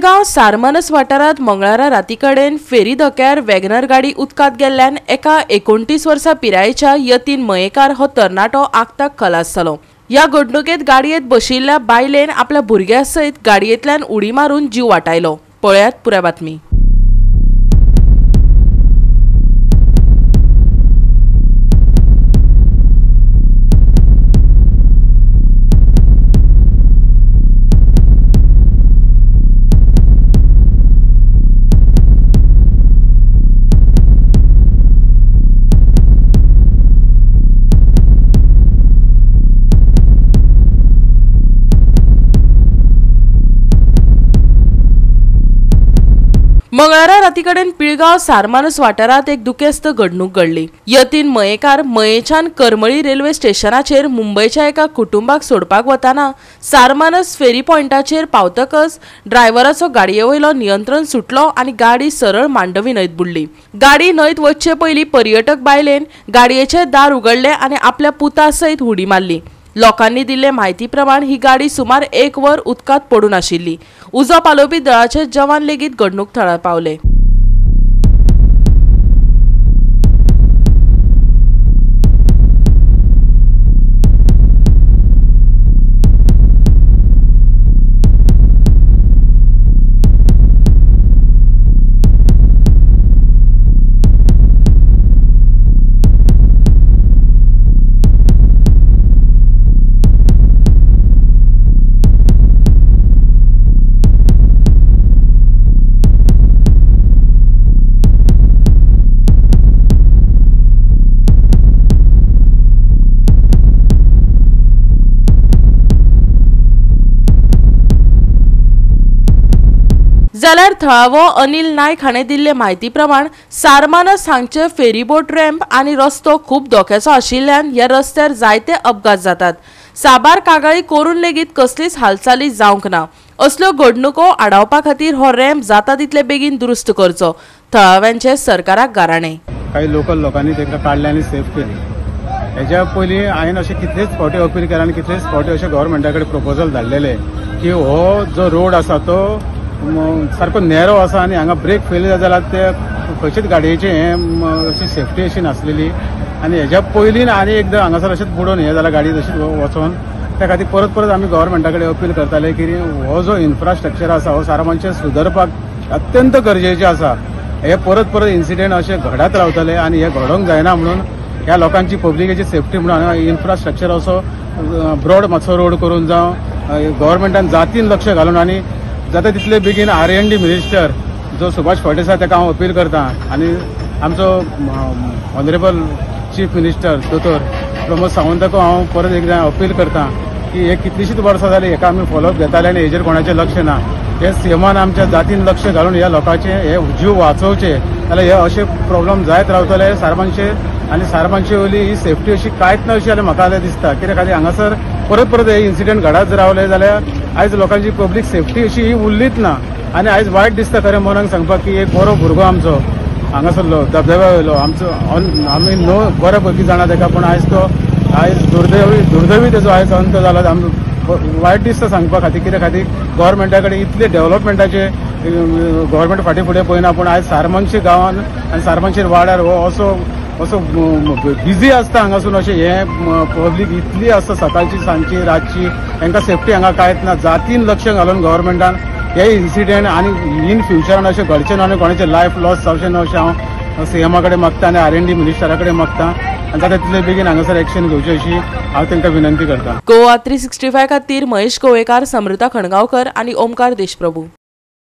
पिळगांव सारमानस वाठारांत मंगळारा रातीकडेन फेरी धक्यार वॅगनर गाडी उदकांत गेल्ल्यान एका 29 वर्सां पिरायेच्या यतीन मयेकार हो तरणाटो आगताक खलास जालो. ह्या घडणुकेंत गाडयेंत बशिल्ल्या बायलेन आपल्या भुरग्या सयत गाडयेंतल्यान उडी मारून जीव वाटायलो. पळयात पुराय बातमी. मंगळारा रातीकडेन पिळगांव सारमानस वाठारांत एक दुखेस्त घडणूक घडली. यतीन मयेकार मयेच्यान करमळी रेल्वे स्टेशनाचेर मुंबयच्या एका कुटुंबाक सोडपाक वतना सारमानस फेरी पॉयंटाचेर पावतकच ड्रायव्हराचो गाडये वयलो नियंत्रण सुटलो आनी गाडी सरळ मांडवी न्हंयत बुडली. गाडी न्हंयत वचचे पयलीं पर्यटक बायलेन गाडयेचें दार उगडलें आनी आपल्या पुता सयत उडी मारली. लोकांनी दिल्ले म्हायती प्रमाण ही गाडी सुमार 1 वर उदकांत पडून आशिल्ली. उजो पालोवपी दळाचे जवान लेगीत घडणूक थळार पावले. जाल्यार थळावो अनिल नायक हाणें दिल्ले म्हायती प्रमाण सारमानस हांगचे फेरीबोट रॅम्प आनी रस्तो खूब धोक्याचो आशिल्ल्यान ह्या रस्त्यार जायते अपघात जातात. साबार कागाळी करून लेगीत कसलीच हालचाली जावंक ना. असल्यो घडणुको आडावपा खातीर हो रॅम्प जाता तितले बेगीन दुरुस्त करचो. थळाव्यांचे सरकाराक गाराणें. काही लोकल लोकांनी तांकां काडले आनी सेफ केली. हेच्या पयलीं हांवें अशें कितलेच फावटी अपील केला आनी कितलेच फावटी अशें गव्हर्मेंटा कडेन प्रपोजल धाडलेले की हो जो रोड आसा तो सारको नॅरो आसा आनी हांगा ब्रेक फेल जाल्यार ते खंयचेच गाडयेचें हें अशी सेफ्टी अशी नासलेली. आनी हेज्या पयलीं आनी एकदां हांगासर अशेंच बुडोवन हें जाल्यार गाडी तशीच वचोन त्या खातीर परत परत आमी गव्हर्मेंटा कडेन अपील करताले की हो जो इन्फ्रास्ट्रक्चर आसा हो सारमानशें सुदरपाक अत्यंत गरजेचें आसा. हे परत परत इन्सिडेंट अशे घडत रावतले आनी हे घडोवंक जायना म्हणून ह्या लोकांची पब्लिकेची सेफ्टी म्हणून इन्फ्रास्ट्रक्चर असो ब्रॉड मातसो रोड करून जावं गव्हर्मेंटान जातीन लक्ष घालून आनी जाता तितले बेगीन R&D minister जो सुभाष फळदेसाय ताका हांव अपील करता आनी आमचो ऑनरेबल चीफ मिनिस्टर दोतोर प्रमोद सावंताक हांव परत एकदां अपील करता की हे कितलीशींच वर्सां जालीं हेका आमी फॉलोअप घेताले आनी हेजेर कोणाचें लक्ष ना. हे सीएमान आमच्या जातीन लक्ष घालून ह्या लोकांचे हे जीव वाचोवचे जाल्यार हे अशे प्रॉब्लम जायत रावतले सारमानशे आनी सारमानशे वयली ही सेफ्टी अशी कांयच ना अशी जाल्यार म्हाका जाल्यार दिसता. कित्याक खातीर हांगासर परत परत हे इन्सिडेंट घडत रावले जाल्यार आयज लोकांची पब्लीक सेफ्टी अशी ही उरलीच ना. आनी आयज वायट दिसता खरें मनाक सांगपाक की एक बरो भुरगो आमचो हांगासरलो धबधब्या वयलो आमचो आमी न्हू बऱ्या पैकी जाणा ताका, पूण आयज तो आयज दुर्दैवी तेजो आयज अंत जाला. आमी वायट दिसता सांगपा खातीर कित्या खातीर गव्हर्मेंटा कडेन इतले डेव्हलपमेंटाचे गव्हर्मेंट फाटीं फुडें पळयना, पूण आयज सारमानशे गांवान आनी सारमानशे वाड्यार हो असो असो बिजी आसता हांगासून अशें हें पब्लीक इतली आसता सकाळची सांजची रातची तांकां सेफ्टी हांगा कांयच ना. जातीन लक्ष घालून गव्हर्मेंटान हे इन्सिडेंट आनी इन फ्युचरान अशें घडचें ना आनी कोणाचें लायफ लॉस जावचें ना अशें हांव सीएमा कडेन मागता आनी R&D मिनिस्टरा कडेन मागता आनी जाता तितले बेगीन हांगासर एक्शन घेवची अशी हांव तांकां विनंती करता. गोवा 365 खातीर महेश गोवेकार, समृता खणगांवकर आनी ओमकार देशप्रभू.